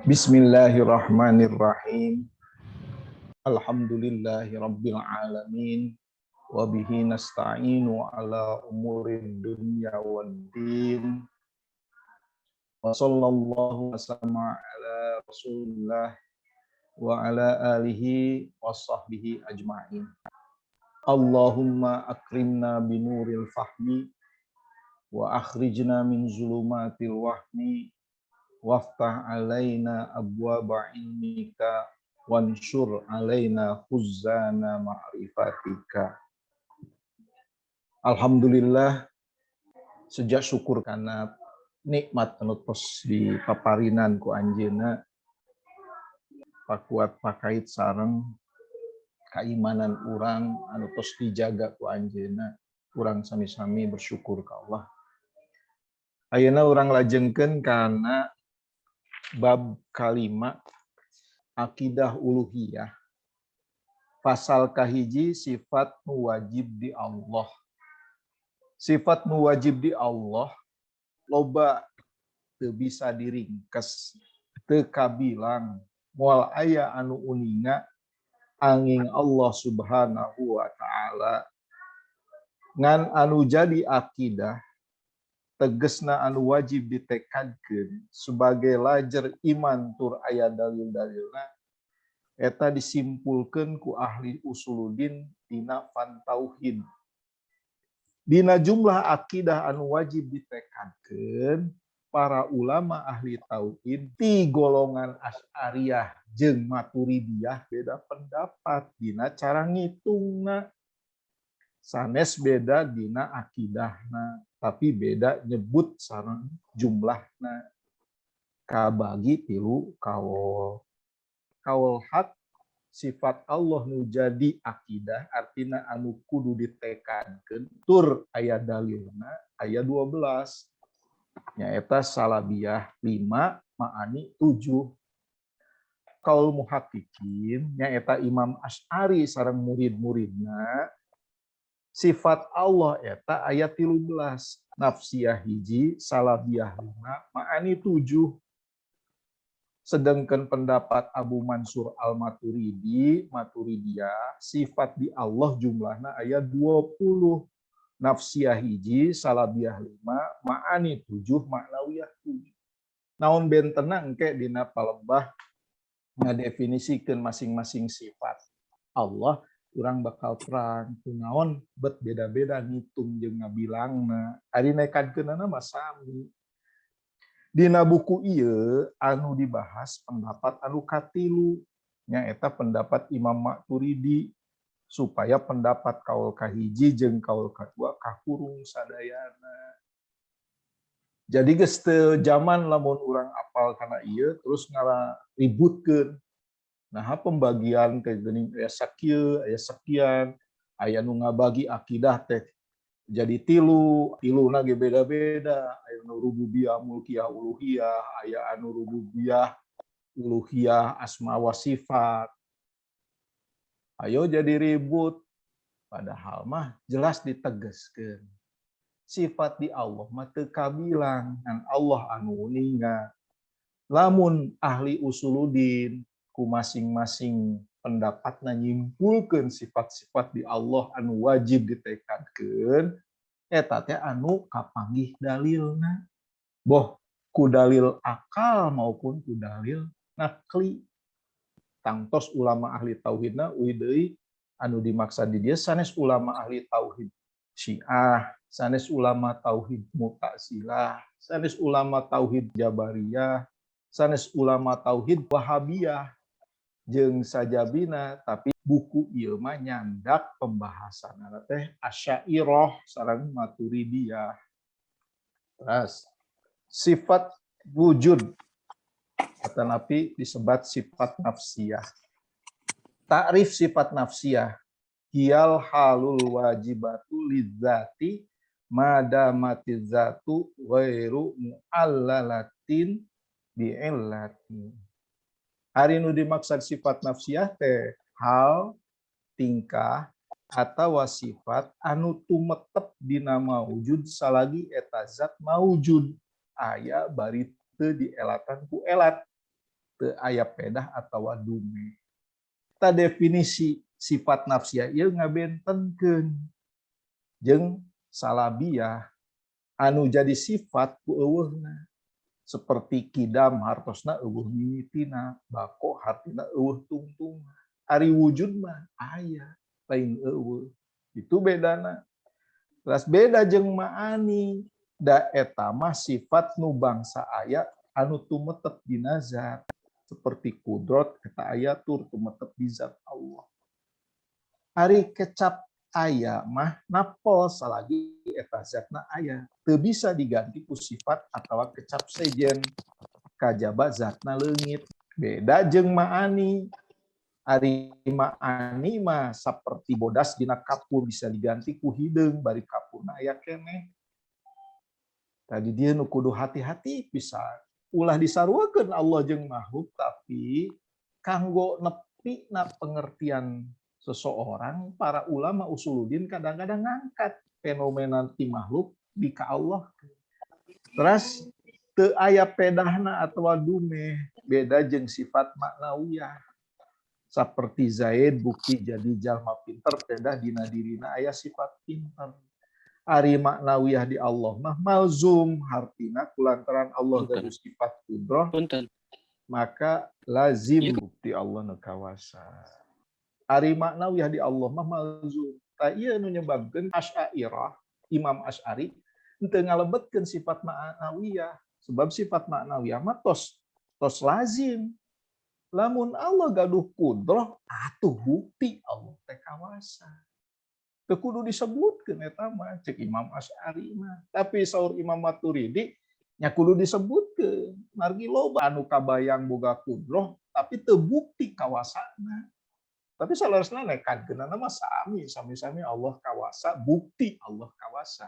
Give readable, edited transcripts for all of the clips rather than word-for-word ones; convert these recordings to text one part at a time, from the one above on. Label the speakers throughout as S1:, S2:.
S1: Bismillahirrahmanirrahim. Alhamdulillahi rabbil alamin. Wa bihi nasta'inu ala umurid dunya waddin. Wa sallallahu wa ala rasulillah wa ala alihi wa sahbihi ajma'in. Allahumma akrimna binuril fahmi wa akhrijna min zulumatil wahmi waftah alaina abwaba ilmika wansyur alaina khuzana ma'rifatika. Alhamdulillah, sejak syukur karena nikmat anu tos di paparinan ku anjeunna pakuat pakait sareng keimanan urang anu tos dijaga ku anjeunna, urang sami-sami bersyukur ka Allah. Ayeuna urang lajengkeun kana bab kalima akidah uluhiyah. Pasal kahiji, sifat nu wajib di Allah. Sifat nu wajib di Allah loba, teu bisa diringkes, teu kabilang, moal aya anu uninga anging Allah Subhanahu wa Ta'ala. Ngan anu jadi akidah, tegesna anu wajib ditekadkeun sebagai lajer iman tur aya dalil-dalilna, eta disimpulkeun ku ahli usuluddin dina fan tauhid. Dina jumlah akidah anu wajib ditekadkeun, para ulama ahli tauhid ti golongan Asy'ariyah jeung Maturidiyah beda pendapat dina cara ngitungna. Sanes beda dina akidahna, tapi beda nyebut sareng jumlahna. Kabagi tilu kaul. Kaul hak, sifat Allah nu jadi akidah, artina anu kudu ditekadkeun tur aya dalilna, aya 12, nyaeta salabiyah 5, ma'ani 7. Kaul muhaqqiqin, nyaeta Imam Asy'ari sareng murid-muridna, sifat Allah eta aya 13, nafsiyah 1, salabiyah 5, ma'ani 7. Sedangkan pendapat Abu Mansur Al-Maturidi, Maturidiyah, sifat di Allah jumlahna aya 20, nafsiyah 1, salabiyah 5, ma'ani 7, maknawiyah 7. Naon bentena engke dina palebah ngadefinisikeun masing-masing sifat Allah, urang bakal terang kunaon bet beda-beda ngitung jeung ngabilangna. Ari nekadkeunana mah sami. Dina buku ieu anu dibahas pendapat anu katilu, nyaeta pendapat Imam Maturidi, supaya pendapat kaul kahiji jeung kaul kadua kakurung sadayana. Jadi geus teu zaman lamun urang apal kana ieu terus ngala ributkeun. Nah, pembagian teh geuning aya sakieu, aya sekian, aya nu ngabagi akidah teh jadi tilu, tiluna ge beda-beda, aya nu rububiyah, mulkiyah, uluhiyah, aya anu rububiyah, uluhiyah, asma wa sifat. Ayo jadi ribut. Padahal mah jelas ditegaskeun. Sifat di Allah mah teu kabilang, ngan Allah anu uninga. Lamun ahli usuluddin ku masing-masing pendapatna nyimpulkeun sifat-sifat di Allah anu wajib ditekadkeun, eta teh anu kapanggih dalilna, boh ku dalil akal maupun ku dalil nakli. Tangtos ulama ahli tauhidna uih deui, anu dimaksa di dieu sanes ulama ahli tauhid Syiah, sanes ulama tauhid Mu'tazilah, sanes ulama tauhid Jabariyah, sanes ulama tauhid Wahabiyah jeung sajabina, tapi buku ieu mah nyandak pembahasanana teh Asy'ariyah sareng Maturidiyah. Terus sifat wujud atanapi disebat sifat nafsiyah. Ta'rif sifat nafsiyah, hiyal halul wajibatu lidzati madamatiz zatu ghairu mu'allalatin bi'illatin. Ari nu dimaksud sifat nafsiyah teh hal, tingkah, atau sifat anu tumetep dina maujud salagi eta zat maujud aya bari teu dielatan ku elat. Teu aya pedah atawa dume. Ta definisi sifat nafsiyah ieu ngabentenkeun jeung salabiyah anu jadi sifat ku eueuhna. Seperti kidam hartosna eueuh mimitina, bako hartina eueuh tungtungna. Ari wujud mah aya, lain eueuh. Itu bedana. Terus beda jeung ma'ani, da eta mah sifat nu bangsa aya anu tumetep dina zat. Seperti kudrot eta aya tur tumetep di zat Allah. Ari kecap aya mah napol salagi eta zatna aya. Teu bisa diganti ku sifat atawa kecap sejen kajaba zatna leungit. Beda jeung ma'ani. Ari ma'ani mah saperti bodas dina kapur bisa diganti ku hideung bari kapurna aya keneh. Tadi dia nu kudu hati-hati pisan. Ulah disaruakeun Allah jeung makhluk tapi kanggo nepina pengertian seseorang, para ulama usuluddin kadang-kadang ngangkat fenomena ti makhluk di ka Allah. Terus teu aya pedahna atawa dume, beda jeung sifat maknawiyah. Saperti Zaid bukti jadi jalma pinter pedah dina dirina aya sifat pinter. Ari maknawiyah di Allah mah malzum hartina kulantaran Allah gaduh sifat kudroh, maka lazim bukti Allah nu kawasa. Ari maknawiyah di Allah mah malzum. Tah ieu nu nyebabkeun Asy'ariyah, Imam Asy'ari henteu ngalebetkeun sifat maknawiyah, sebab sifat maknawiyah mah tos lazim. Lamun Allah gaduh kudroh, atuh bukti Allah teh kawasa. Teu kudu disebutkeun eta mah cek Imam Asy'ari mah. Tapi saur Imam Maturidi nya kudu disebutkeun. Margi loba anu kabayang boga kudroh tapi teu bukti kawasana. Tapi saleresna nekadkeunana mah sami, sami-sami Allah kawasa, bukti Allah kawasa.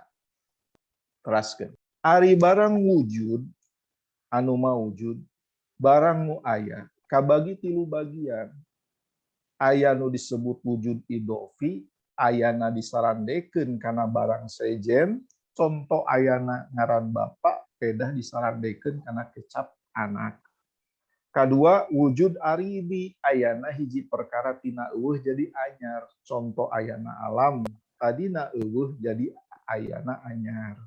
S1: Teraskeun. Ari barang wujud anu maujud, barang nu aya kabagi tilu bagian. Aya nu disebut wujud idofi, ayana disarandekeun kana barang sejen, contoh ayana ngaran bapak pedah disarandekeun kana kecap anak. Kadua wujud aridi, ayana hiji perkara tina eueuh jadi anyar, contoh ayana alam tadina eueuh jadi ayana anyar.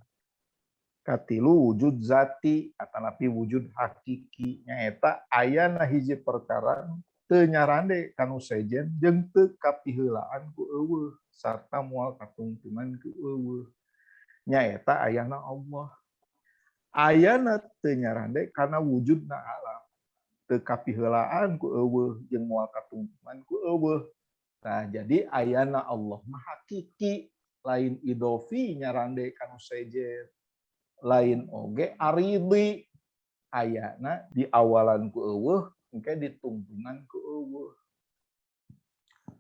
S1: Katilu wujud zati atanapi wujud hakiki, nyaeta ayana hiji perkara teu nyarande kanu sejen jeung teu kapiheulaan ku eueuh sarta moal katungtungan ku eueuh, nyaeta ayana Allah. Ayana teu nyarande kana wujudna alam, teu kapiheulaan ku eueuh jeung moal katungtungan ku eueuh. Nah, jadi ayana Allah mah hakiki, lain idofi nyarande kanu sejen, lain oge aridi, ayana di awalan ku eueuh engke ditungtungan ku eueuh.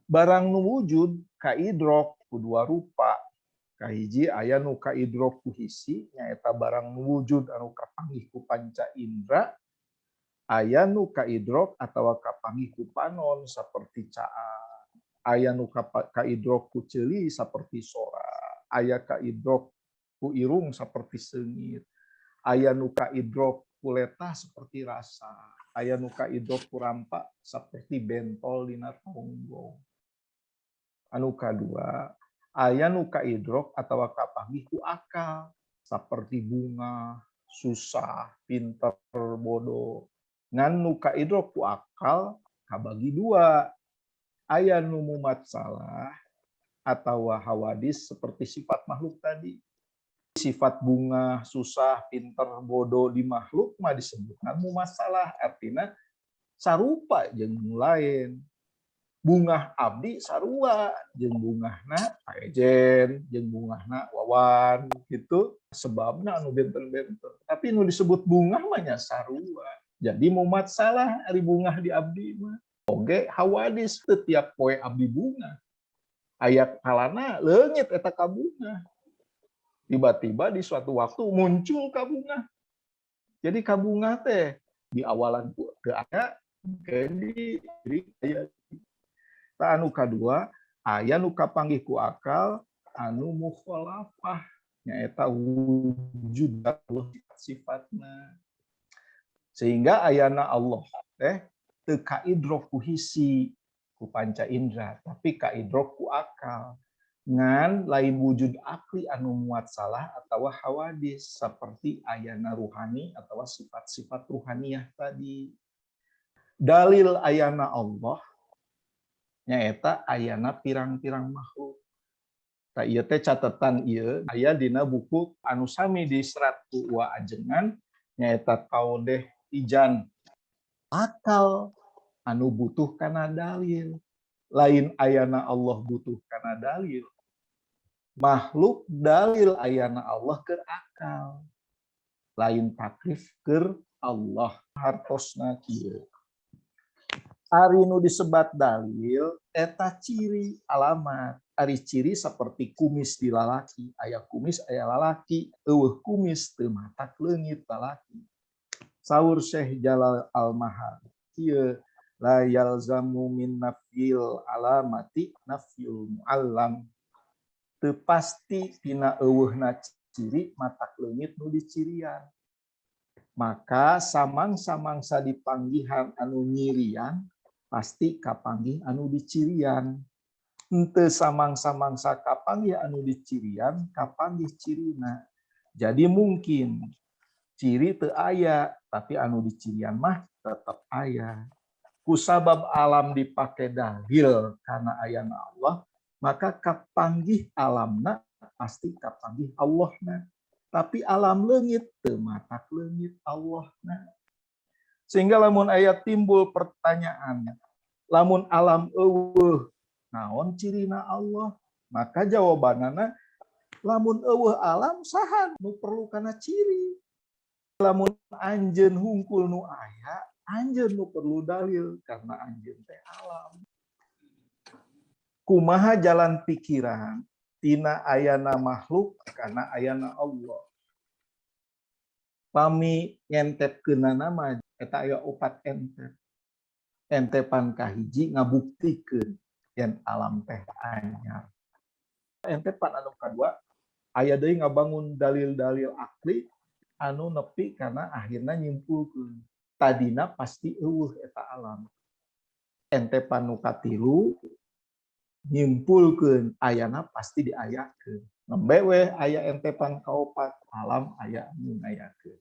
S1: Barang nu wujud kaidrok ku dua rupa. Kahiji aya nu kaidrok ku hisi, nyaeta barang nu wujud anu kapanggih ku panca indra. Aya nu kaidrok atawa kapanggih ku panon saperti caa. Aya nu kaidrok ku ceuli saperti sora. Aya kaidrok ku irung saperti seungit. Aya nu kaidrok ku letah seperti rasa. Aya nu kaidrok ku rampak saperti bentol dina tonggong. Anu kadua, aya nu kaidrok atawa kapanggih ku akal saperti bunga, susah, pinter, bodoh. Ngan nu kaidrok ku akal kabagi dua. Aya nu mumatsalah atawa hawadis seperti sifat makhluk tadi. Sifat bunga, susah, pinter, bodoh di makhluk mah disebutkan mumasalah, artinya sarupa jeung nu lain. Bungah abdi sarua jeung bungahna Paejen, jeung bungahna Wawan gitu. Sebabna anu benten-benten. Tapi nu disebut bungah mah nya sarua. Jadi mumatsalah ari bungah di abdi mah. Oge hawadis setiap poe abdi bunga. Aya kalana leungit eta kabungah. Tiba-tiba di suatu waktu muncul kabungah. Jadi kabungah teh di awalan teu aya di aya. Ta anu kadua aya nu kapanggih ku akal anu mukhalafah nyaeta wujud Allah sifatna. Sehingga ayana Allah teh teu kaidrok ku hisi ku panca indra, tapi kaidrok ku akal. Ngan lain wujud akli anu muat salah atau hawadis seperti ayana ruhani atau sifat-sifat ruhaniyah tadi. Dalil ayana Allah nyaeta ayana pirang-pirang makhluk. Tah ieu teh catatan ieu aya dina buku anu sami diserat ku Wa Ajengan nyaeta Kaodeh Ijan. Akal anu butuh kana dalil. Lain ayana Allah butuh kana dalil. Makhluk dalil ayana Allah keur akal. Lain taklif keur Allah hartosna kieu. Ari nu disebat dalil eta ciri alamat. Ari ciri seperti kumis di lalaki, aya kumis aya lalaki, eueuh kumis teu matak leungit lalaki. Saur Syekh Jalal Al-Mahal kieu la yalzamu min nafyil alamati nafyul muallam. Teu pasti tina eueuhna ciri matak leungit nu dicirian. Maka samang-samangsa dipanggihan anu nyirian pasti kapanggih anu dicirian. Henteu samang-samangsa kapanggih anu dicirian kapanggih cirina. Jadi mungkin ciri teu aya tapi anu dicirian mah tetep aya. Kusabab alam dipake dalil karena ayana Allah, maka kapanggih alamna pasti kapanggih Allahna. Tapi alam leungit teu matak leungit Allahna. Sehingga lamun aya timbul pertanyaan, lamun alam eueuh naon cirina Allah? Maka jawabanana lamun eueuh alam saha nu perlu kana ciri. Lamun anjeun hungkul nu aya, anjeun nu perlu dalil karena anjeun teh alam. Kumaha jalan pikiran tina ayana makhluk kana ayana Allah. Pami ngentepkeunana mah eta aya opat entep. Entepan kahiji ngabuktikeun yen alam teh anyar. Entepan anu kadua aya deui ngabangun dalil-dalil akli anu nepi kana akhirna nyimpulkeun tadina pasti eueuh eta alam. Entepan nu katilu nyimpulkeun ayana pasti diayakeun. Nembe we aya entepan kaopat alam aya anu ngayakeun.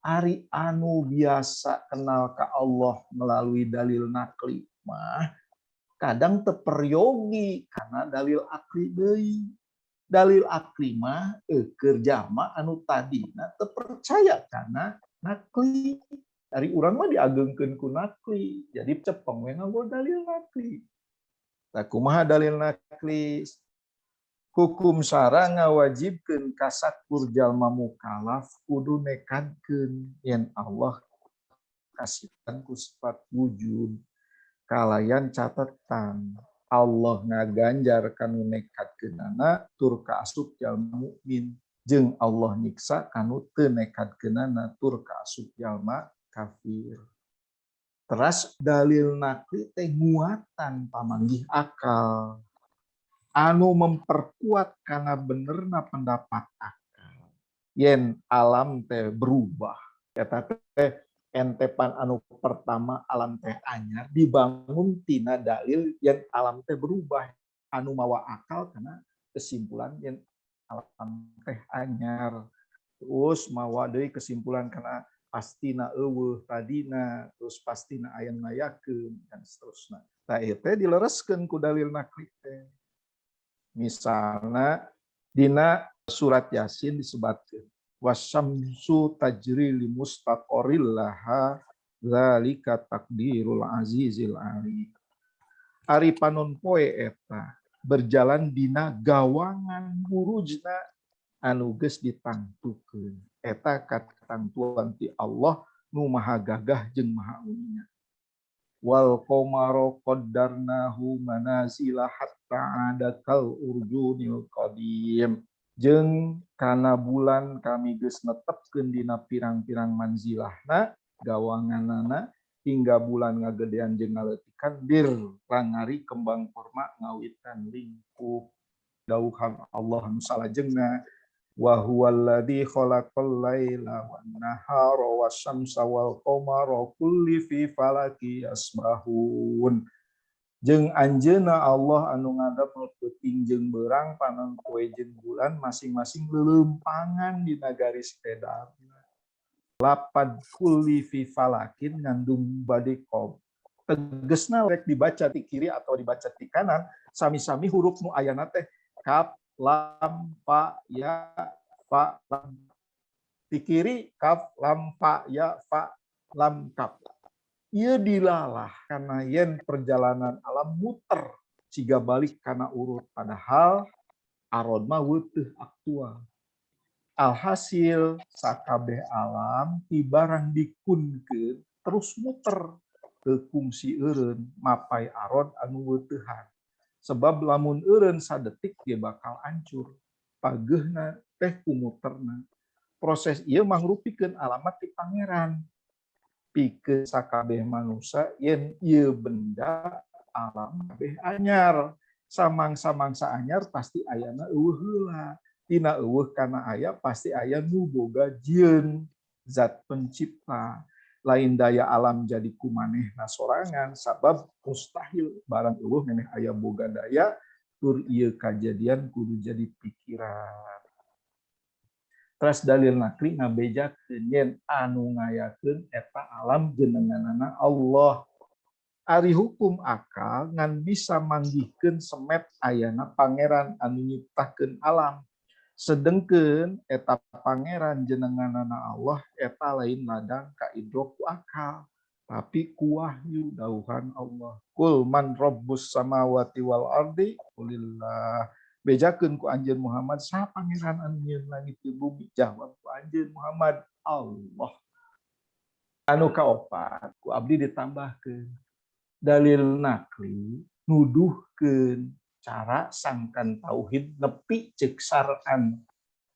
S1: Ari anu biasa kenal ka Allah melalui dalil nakli mah kadang teu peryogi karena dalil akli deui. Dalil akli mah keur jalma anu tadina teu percaya kana nakli. Ari urang mah diagengkeun ku nakli. Jadi cepeng we nganggo dalil nakli. Tah kumaha dalil nakli? Hukum syara ngawajibkeun kasakur jalma mukallaf kudu nekadkeun yen Allah kasihan ku sifat wujud kalayan catatan Allah ngaganjar kanu nekadkeunana tur kaasup jalma mukmin jeung Allah nyiksa kanu teu nekadkeunana tur kaasup jalma kafir. Teras dalil nakli teh nguatan pamanggih akal anu memperkuat karena benerna pendapat akal yen alam teh berubah. Eta teh entepan anu pertama alam teh anyar dibangun tina dalil yen alam teh berubah anu mawa akal karena kesimpulan yen alam teh anyar. Terus mawa deui kesimpulan karena pastina eueuh tadina, terus pastina aya ngayakeun dan seterusna. Tah ieu teh dilereskeun ku dalil nakli teh. Misalna dina surat Yasin disebatkeun wasyamsu tajri li mustaqarril laha zalika taqdirul azizil alim. Ari panon poe eta berjalan dina gawangan burujna anu geus ditangtukeun. Eta katangtuan ti Allah nu maha gagah jeung maha uninga. Wal qamara qaddarnahu manazila hatta ada kal urjunil qadim. Jeung kana bulan kami geus netepkeun dina pirang-pirang manzilahna gawanganana hingga bulan ngagedean jeung ngaleutikan bir rangari kembang kurma ngawitan lingkup. Dauhan Allah nu salajengna. Wa huwallazi khalaqal laila wan nahara wasyamsa wal qamara kulli fi falaki yasbahun. Jeung anjeunna Allah anu ngadamel peuting jeung beurang panon poe jeung bulan masing-masing leuleumpangan dina garis edarna. Lapad kulli fi falakin ngandung bade qob. Tegesna rek dibaca ti kiri atau dibaca ti kanan sami-sami huruf nu ayana teh kaf lam fa ya fa lam. Di kiri kaf lam fa ya fa lam kaf. Ieu dilalah karena yen perjalanan alam muter siga balik kana urut padahal arod mah weutuh aktual. Alhasil sakabeh alam ti barang dikunkeun terus muter teu kungsi eureun mapai arod anu weutuhan. Sebab lamun eureun sadetik ge bakal hancur. Pageuhna teh kumuterna. Proses ieu mangrupikeun alamat ti pangeran. Pikeun sakabeh manusa yen ieu benda alam kabeh anyar. Samangsa-mangsa anyar pasti ayana eueuh heula. Tina eueuh kana aya pasti aya nu boga jieun zat pencipta. Lain daya alam jadi kumanehna sorangan sabab mustahil barang eueuh meneh aya boga daya tur ieu kajadian kudu jadi pikiran. Teras dalil nakli ngabejakeun yen anu ngayakeun eta alam jenenganana Allah. Ari hukum akal ngan bisa manggihkeun semet ayana pangeran anu nyiptakeun alam. Sedengkeun eta pangeran jenenganana Allah eta lain ladang ka idrok ku akal tapi ku wahyu dauhan Allah. Kul man rabbus samawati wal ardi qulillah. Bejakeun ku anjeun Muhammad saha pangeran anu nyieun langit jeung bumi? Jawab ku anjeun Muhammad Allah. Anu kaopat ku abdi ditambahkeun dalil nakli nuduhkeun cara sangkan tauhid nepi ceuk syar'an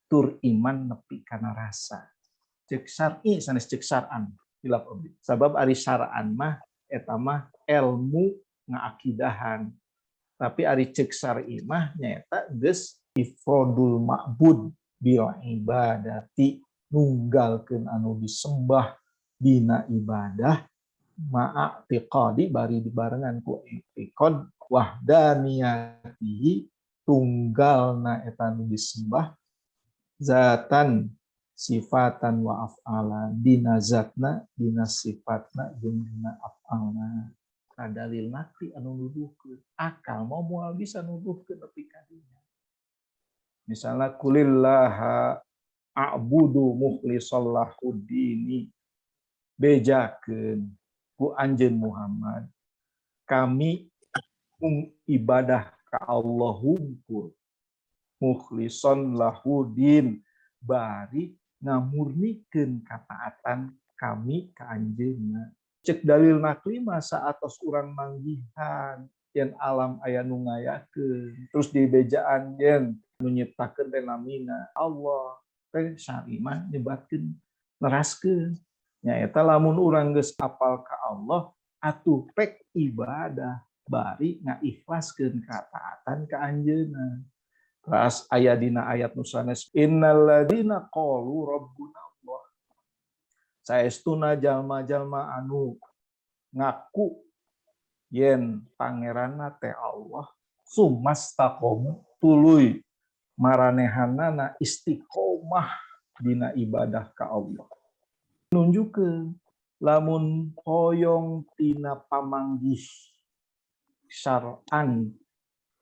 S1: tur iman nepi kana rasa. Ceuk syar'i sanes ceuk syar'an hilap abdi. Sabab ari syar'an mah eta mah ilmu ngaakidahan. Tapi ari ceuk syar'i mah nyaeta geus ifrodul ma'bud bil ibadati nunggalkeun anu disembah dina ibadah ma'atiqadi bari dibarengan ku i'tiqad wahdaniyatihi tunggalna eta nu disembah zatan sifatan wa af'alan dina zatna dina sifatna jeung dina af'alna. Dalil nakli anu nuduhkeun akal mau moal bisa nuduhkeun nepi ka dinya. Misalna kulillaha a'budu mukhlishan lahuddini bejakeun ku anjeun Muhammad kami ibadah ka Allah hungkul mukhlison lahudin bari ngamurnikeun kataatan kami ka anjeunna. Cek dalil nakli masa atos urang manggihan yen alam aya nu ngayakeun terus dibejaan yen nu nyiptakeun teh namina Allah teh syari mah nyebatkeun neraskeun nyaeta lamun urang geus apal ka Allah atuh pek ibadah bari ngaikhlaskeun kataatan ka anjeunna. Teras aya dina ayat nu sanes innal ladzina qalu rabbuna Allah. Saestuna jalma-jalma anu ngaku yen pangeranna teh Allah sumastaqomu tuluy maranehanana istiqomah dina ibadah ka Allah. Nunjukkeun lamun hoyong tina pamanggih syar'an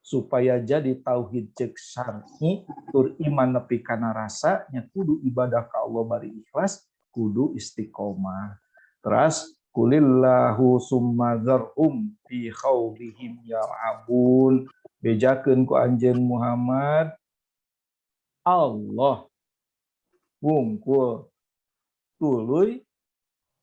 S1: supaya jadi tauhid ceuk syar'i tur iman nepi kana rasa nya kudu ibadah ka Allah bari ikhlas kudu istiqomah. Teras kulillahu summa dzarhum fi khawdihim yal'abun. Bejakeun ku anjeun Muhammad Allah wungkul tuluy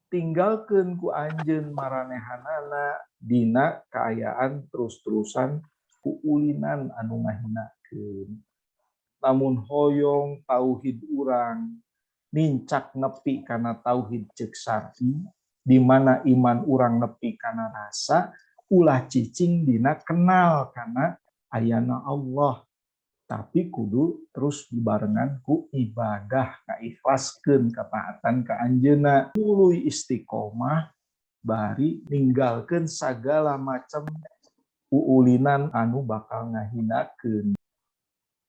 S1: tinggalkeun ku anjeun maranehanana dina kaayaan terus-terusan ku ulinan anu ngahinakeun. Lamun hoyong tauhid urang nincak nepi kana tauhid ceuk syar'i di mana iman urang nepi kana rasa ulah cicing dina kenal kana ayana Allah. Tapi kudu terus dibarengan ku ibadah, kaikhlaskeun kataatan ka Anjeunna, tuluy istiqomah bari ninggalkeun sagala macam uulinan anu bakal ngahinakeun.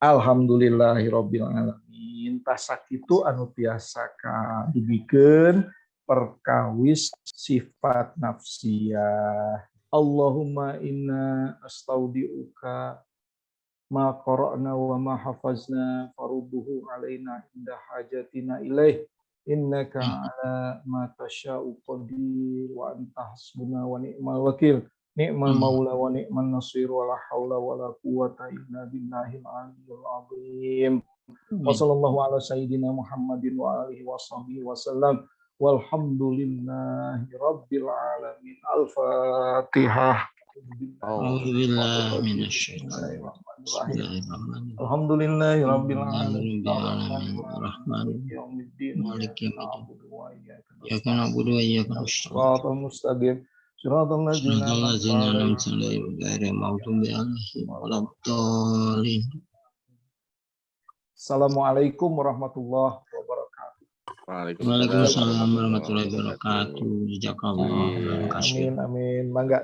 S1: Alhamdulillahirabbil alamin. Tah, sakitu anu tiasa kadugikeun perkawis sifat nafsiyah. Allahumma inna astaudiuka ma qara'na wa ma hafazna farudduhu alaina inda hajatina ilaih, innaka ala ma tasya'u qadir, wa anta hasbuna wa ni'mal wakil, ni'mal maula wa ni'man nasir, wa la haula wa la quwata illa billahil aliyyil azim. Wa sallallahu ala sayyidina Muhammadin wa alihi wa sahbihi wasallam, walhamdulillahi rabbil alamin. Al-fatihah.
S2: A'udzubillahi minasyaitonir.
S1: Alhamdulillahi rabbil alamin.
S2: Arrahmanir
S1: Yaumiddin.
S2: Maliki yaumiddin. Iyyaka na'budu wa iyyaka nasta'in.
S1: Shiratal mustaqim. Shiratal ladzina
S2: Shiratal ladzina an'amta 'alaihim ghairil maghdubi 'alaihim waladdallin.
S1: Assalamualaikum warahmatullahi wabarakatuh.
S2: Waalaikumsalam warahmatullahi wabarakatuh. Jazakallah khairan.
S1: Amin, amin. Mangga.